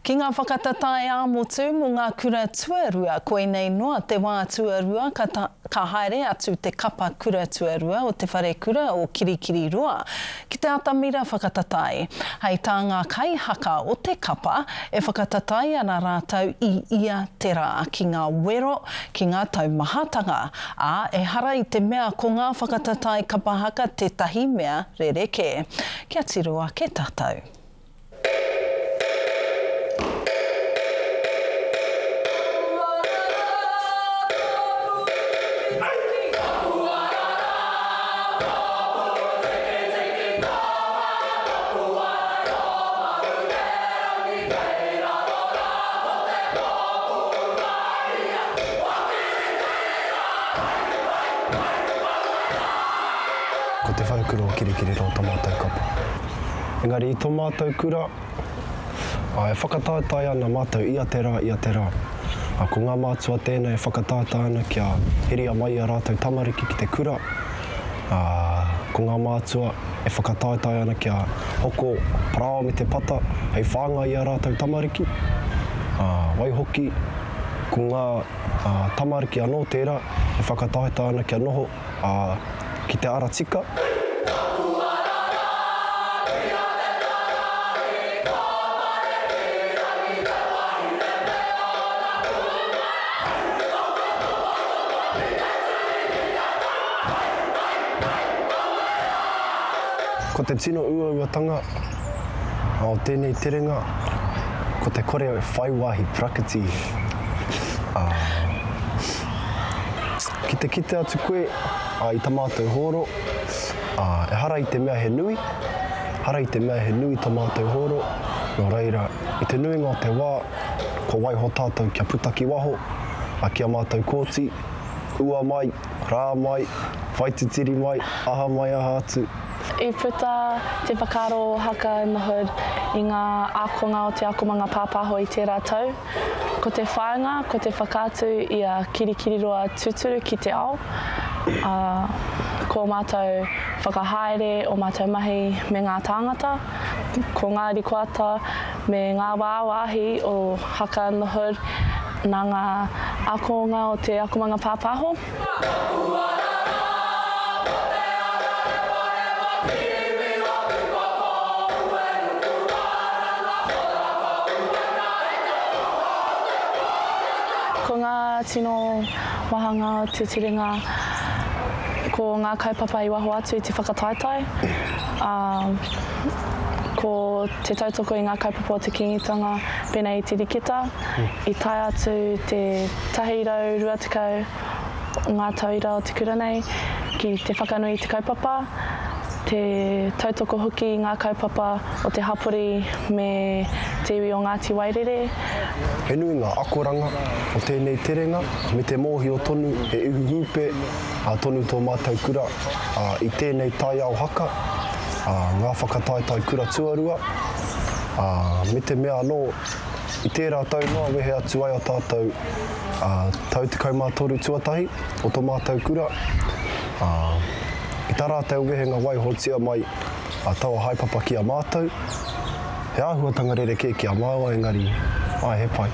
Ki ngā whakatatae ā-motu mō ngā kura tuarua, koinei noa te wā tuarua ka ka haere atu te kapa kura tuarua o Te Wharekura o Kirikiriroa ki te atamira whakatatae. Hei tā ngā kaihaka o te kapa, e whakatatae ana rātou i ia te rā ki ngā wero, ki ngā taumahatanga, ā, ehara i te mea ko ngā whakatatae kapa haka tētahi mea rerekē. Kia tiro ake tātou. Ko Te Wharekura o Kirikiriroa ta matou kapa. Engari i tō mātou kura, ā, e whakataetae ana mātou ia te rā, ia te rā. Ā, ko ngā mātua tēnei e whakataetae ana kia heria mai i a rātou tamariki ki te kura, ā, ko ngā mātua e whakataetae ana kia hoko parāoa me te pata hei whāngai i a rātou tamariki, ā, waihoki, ko ngā, ā, tamariki anō tērā e whakataetae ana kia noho, ā, ki te ara tika. Ko te tino uauatanga o tēnei terenga, ko te kore whai wāhi parakiti, ā, Ki te kite atu koe i ta matou hōro, a, ehara i te mea he nui, ehara i te mea he nui ta matou hōro, no reira, i te nuinga o te wā, kua waiho tatou kia puta ki waho, a, ki a matou kōti, ua mai, rā mai, whaititiri mai, aha mai aha atu. I puta te whakaaro o Haka in the Hood i ngā ākonga o te akomanga pāpāho i tērā tau. Ko te whāinga, ko te whakaatu i a Kirikiriroa tūturu ki te ao, ā, ko ō mātou whakahaere, ō mātou mahi me ngā tāngata, ko ngā rikoata me ngā wāwāhi o Haka in the Hood nā ngā ākonga o te akomanga pāpāho. Ko ngā tino wāhanga o te terenga ko ngā kaupapa i waho atu i te whakataetae, ā, ko te tautoko i ngā kaupapa o te Kīngitanga pēnei i te riketa, i tae atu te 120 ngā tauira o te kura nei ki te whakanui i te kaupapa, te tautoko hoki i ngā kaupapa o te hapori me te iwi o Ngāti Wairere. He nui ngā akoranga o tēnei terenga me te mōhio tonu he ihu hūpē tonu tō mātou kura i tēnei taiao haka, ngā whakataetae kura tuarua, me te mea anō i tērā tau noa wehe atu ai a tātou tau 13 tuatahi o to mātou kura, ā, i tā rātou wehenga waihotia mai a taua haepapa ki a mātou, he āhuatanga rerekē ki a māua engari, āe he pai.